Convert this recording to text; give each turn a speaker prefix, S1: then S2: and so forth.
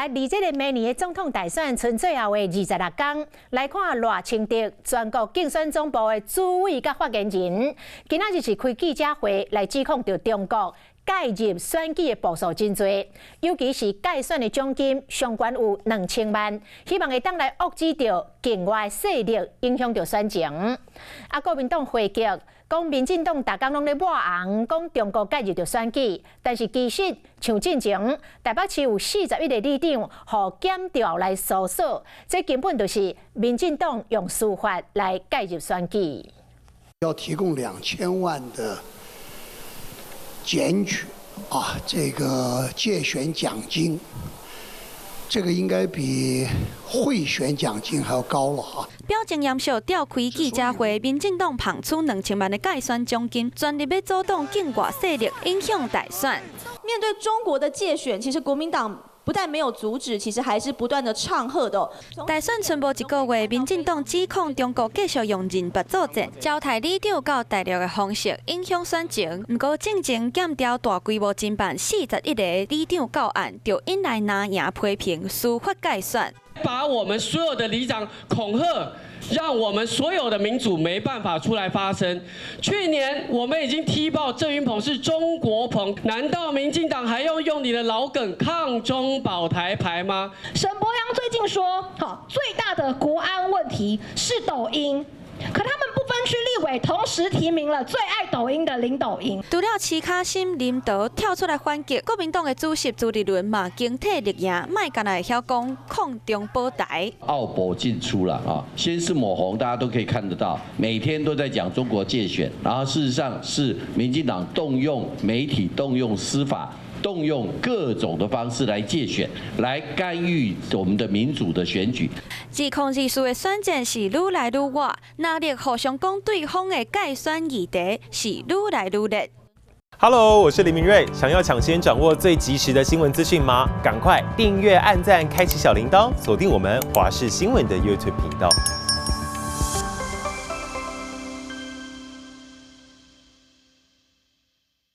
S1: 來，離這个明年的總統大選賰最後的26工，來看賴清德全國競選總部的主委佮發言人，今仔日是開記者會來指控著中國介入選舉的步數真濟，尤其是介選的獎金上懸有2000萬，希望會當來遏止著境外勢力影響著選情。啊，國民黨回擊講，民進黨逐工攏咧抹紅，講中國介入著選舉，但是其實像進前台北市有41個里長予檢調來搜索，這根本就是民進黨用司法來介入選舉。
S2: 要提供2000萬的檢舉啊，這個介選獎金，這個應該比賄選獎金還要高了哈。
S3: 表情嚴肅召開記者會，民進黨捧出2000萬的介選獎金，全力欲阻擋境外勢力影響大選。
S4: 面對中國的介選，其實國民黨不但沒有阻止，其實還是不斷的唱和的。
S3: 大選賰無一個月，民進黨指控中國繼續用人脈作戰，招刣里長到大陸的方式影響選情。毋過進前檢調大規模偵辦41個里長告案，就引來藍營批評司法介選。
S5: 把我們所有的里長恐嚇，讓我們所有的民主沒辦法出來發聲。去年我們已經踢爆鄭運鵬是中國鵬，難道民進黨還要用你的老梗抗中保台牌嗎？
S6: 沈伯洋最近說，好，最大的國安問題是抖音。可他們不分區立委同時提名了最愛抖音的林抖音。
S3: 除了徐卡心林德跳出來反擊，國民黨的主席朱立倫嘛驚退力贏，莫干焦會曉講抗中保台。
S7: 奧步進出了啊，先是抹紅，大家都可以看得到，每天都在講中國介選，然後事實上是民進黨動用媒體、動用司法、動用各種的方式來介選，來干預我們的民主的選舉。
S3: 2024的選戰是愈來愈熱，藍綠互相講對方的介選議題是愈來愈熱。
S8: Hello，我是林明睿，想要搶先掌握最及時的新聞資訊嗎？趕快訂閱、按讚、開啟小鈴鐺，鎖定我們華視新聞的 YouTube 頻道。